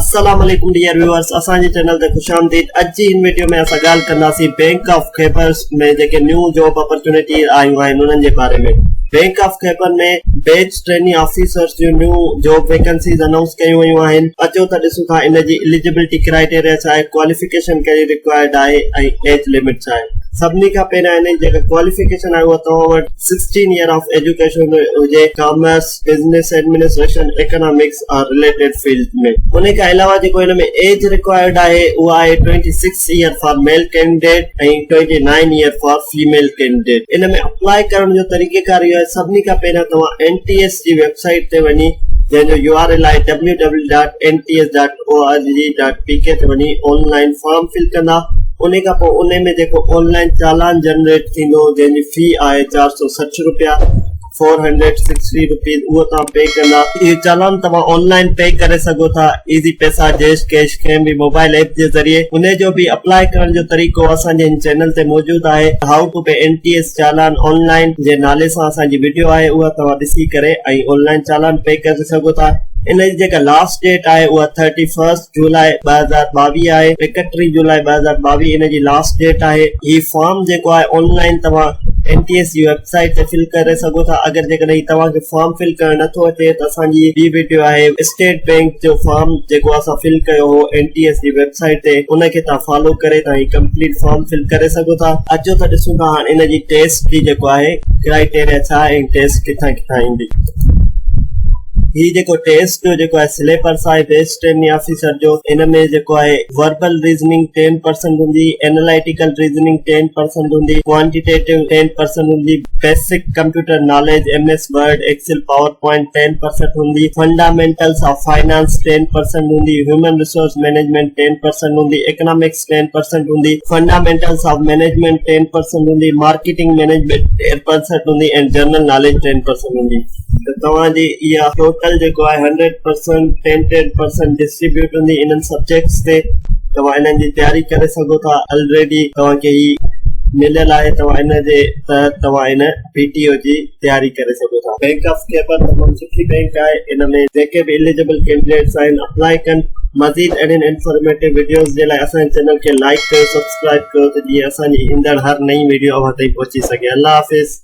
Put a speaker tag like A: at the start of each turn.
A: السلام عليڪم dear viewers اسان جي چينل تي خوش آمديد اڄ جي هن ويڊيو ۾ اسان ڳالهه ڪنداسين بينڪ آف خيبر ۾ جيڪي نيو جاب اپرچونٽي آيون آهن انهن جي باري ۾ bank of Khyber ۾ batch trainee officers June new job vacancies announce ڪيون ويون آهن اچو ته ڏسون ٿا ان جي اليجبلٽي ڪرائيٽيريا ڇا آهي ڪواليفڪيشن ڪهڙي رڪوائرڊ آهي ۽ ايج لمٽ ڇا آهي سڀني کان پهريان ان جي جيڪا ڪواليفڪيشن آهي اها توهان وٽ 16 ييئر آف ايجوڪيشن هجي commerce business administration economics or related field ۾ ان کان علاوه جيڪو هن ۾ ايج رڪوائرڊ آهي اها آهي 26 year for male candidate ۽ 29 year for female candidate in ۾ apply ڪرڻ جو طريقيڪار اهو آهي سڀني کان پهريان توهان اين ٽي ايس جي ويب سائيٽ تي وڃي جنهن جو يو آر ايل آهي W W dot N T S dot O R G dot P K تي وڃي آن لائن فارم فل ڪندا ان کان پوء ان ۾ جيڪو آن لائن چالان جنريٽ ٿيندو جنهن جي في آهي 460 روپيا 460 روپيز اهو توهان پي ڪندا. اهو چالان توهان آن لائن پي ڪري سگهو ٿا ايزي پئسا جيش ڪيش ڪنهن به موبائل ايپ جي ذريعي انهي جو به اپلاء ڪرڻ جو طريقو اسان جي هن چينل تي موجود آهي how to pay N T S challan online جي نالي سان اسان جي وڊيو آهي اها توهان ڏسي ڪري ۽ آن لائن چالان پي ڪري سگهو ٿا ان جي جيڪا لاسٽ ڊيٽ آهي اها ٿرٽي فرسٽ جولاء 2022 آهي 31 جولاء 2022 ان جي لاسٽ ڊيٽ آهي هي فارم جيڪو آهي آن لائن توهان اين ٽي ايس جي ويب سائيٽ تي فل ڪري سگهو ٿا اگر جيڪڏهن هي توهان کي فارم فل ڪرڻ نٿو اچي ته اسان جي ٻي وڊيو آهي اسٽيٽ بينڪ جو فارم جيڪو اسان فل ڪيو هو اين ٽي ايس جي ويب سائيٽ تي ان کي توهان فالو ڪري توهان هي ڪمپليٽ فارم فل ڪري سگهو ٿا اچو ته ڏسون ٿا هاڻ ان جي ٽيسٽ جي جيڪو آهي ڪرائيٽيريا ڇا آهي ۽ ٽيسٽ ڪٿان ڪٿان ايندي هي جيڪو ٽيسٽ جو جيڪو آهي سليبس آهي بيسٽ ٽريني آفيسر جو ان ۾ جيڪو آهي وربل ريزننگ ٽين پرسنٽ هوندي اينالائٽيڪل ريزننگ ٽين پرسنٽ هوندي ڪوانٽيٽيٽو ٽين پرسنٽ هوندي basic computer knowledge M S Word Excel PowerPoint ten percent هوندي fundamentals of finance ten percent هوندي human resource management ten percent هوندي economics ten percent هوندي fundamentals of management ten percent هوندي marketing management ten percent هوندي ۽ general knowledge ten percent هوندي ته توهان جي اها ٽوٽل جيڪو آهي hundred percent ten ten percent distribute هوندي انهن سبجيڪٽس تي توهان انهن جي تياري ڪري سگهو ٿا الريڊي توهان کي هي مليل آهي توهان ان جي تحت توهان ان پي ٽي او جي تياري ڪري سگهو ٿا بينڪ آف خيبر تمام سٺي بينڪ آهي ان ۾ جيڪي به اليجبل ڪينڊيڊيٽس آهن اپلائي ڪن مزيد اهڙين انفارميٽو وڊيوز جي لاء اسان جي چينل کي لائڪ ڪيو سبسڪرائب ڪيو ته جيئن اسان جي ايندڙ هر نئين وڊيو اوهان تائين پهچي سگهي الله حافظ.